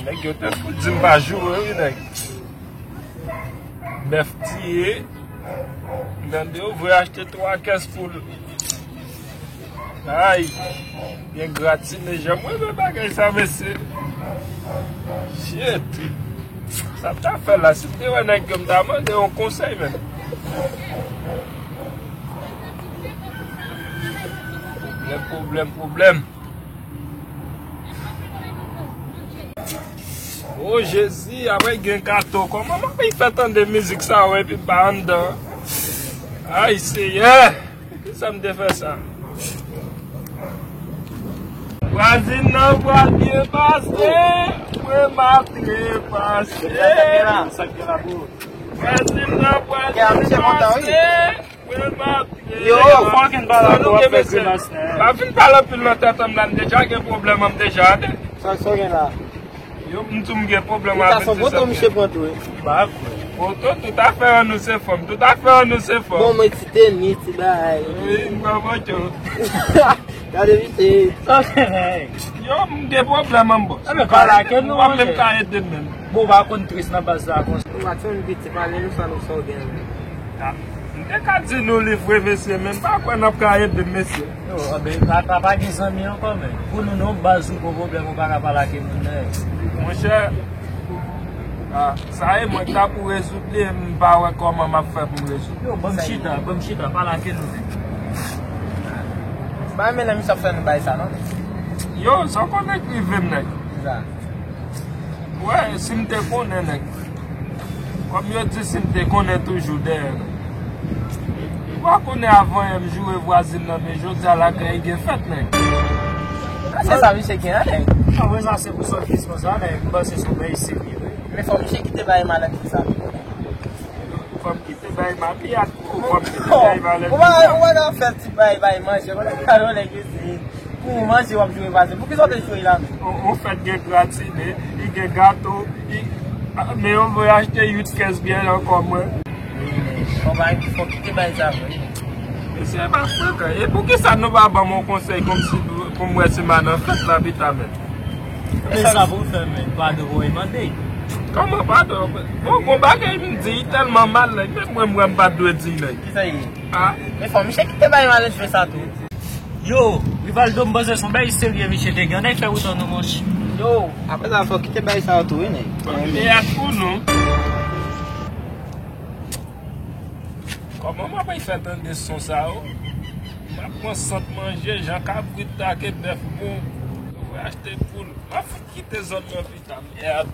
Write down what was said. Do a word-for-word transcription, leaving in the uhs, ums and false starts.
Nèg yo te fout di m pa joure, wi, nèg. Bèf tiye. Tande, yo voye achte twa kès poul. Ay, gen gratine, jan mwen renmen bagay sa, mesye. Shit. Sa m ta fè la, si m te wè nèg yo, m ta mande yon konsèy, menm. Pwoblèm, pwoblèm, pwoblèm. O Jezi, apre gen gato. Kòman m ap fè tande mizik sa yo epi m pa anndan? Ay, Seyè! Poukisa m te fè sa? Vwazin nan pral byen pase, mwen m ap trepase. Vwazin nan pral byen pase. Yo, fucking pale ak w ap fè grimas, nèg. Pa vin pale anpil nan tèt an m la, m deja gen pwoblèm an m deja, tande. Sa, sa w gen la? Yo, m di w m gen pwoblèm avè ti sèt. Misye pran tou, wi. Ba kwè. Poto, tout afè an nou se fanm, tout afè an nou se fanm. Bon, mwen ti tenis, ti bagay. Wi, m pran poto. Gade misye. Sa w gen, nèg? Yo, m gen pwoblèm an, bòs. Pale ak nou, w pa menm ka ede m menm. Bon, w pa konn tris nan baz la konsa. Ou pa t yon piti, pale nou sa nou, sa w gen. M te ka di nou li vre, mesye, men m pa kwè n ap ka ede m, mesye. Yo, anben, pa, pa, pa gen zanmi ankò, men. Pou nou, non, baz ou gon pwoblèm, ou pa ka pale ak moun, men. Monchè, ah, sa e mwen k ta pou rezoud li, m pa wè kòman m ap fè pou m rezoud. Yo, ban m chita, ban m chita, pale ak nou, men. M pa renmen lè misye ap fè nou bagay sa, non. Yo, sa w konnen k rive m, nèg? Kisa? Wè, si m te konnen, nèg. Kòm yo di, si m te konnen toujou dèyè, nèg. Ou pa konnen avan yè m joure vwazin nan, men jodi a lakay li gen fèt, nèg. A, se sa misye gen an, nèg. Apre sa, se pou sòtis konsa, nèg. M panse se yon bagay serye, wi. Men fò misye kite bagay malèt konsa. Fò m kite bagay malèt. Fò m kite bagay malèt. Ou pa, ou pa nan fè ti bagay, bagay manje, ou pa nan fè yon nèg yo se pou manje w ap joure vwazin. Poukisa w te joure la menm? Ou, ou fèt gen gratine, li gen gato, li, ah, men yo voye achte uit kès byè ankò mwen. Wi, men, fò bagay, fò kite bagay sa vre. Mesye, pa frekan. E poukisa nou pa ban m yon konsèy kòmsi pou, pou m wè si m a nan fèt la pita menm? Men sa pou fè, men, padon pou w mande. Kòman padon? Bon, bon bagay m di, li tèlman mal, nèg, menm mwen, m wè m pa t dwe di, nèg. Kisa l ye? Ah. Men fò misye kite bay malèt jwe sa tou. Yo, Rivaldo, m panse se yon bagay serye misye te gen. Ann fè wout an nou, monchè. Yo, apre sa, fò kite bagay sa yo tou, wi, nèg. Fò kite yat pou nou. Kòman m ap fè tande son sa yo? M ap pran sant manje, jan kabrit take bèf bon. Yo vle achte poul. M ap fout kite zòn nan pita, mèd.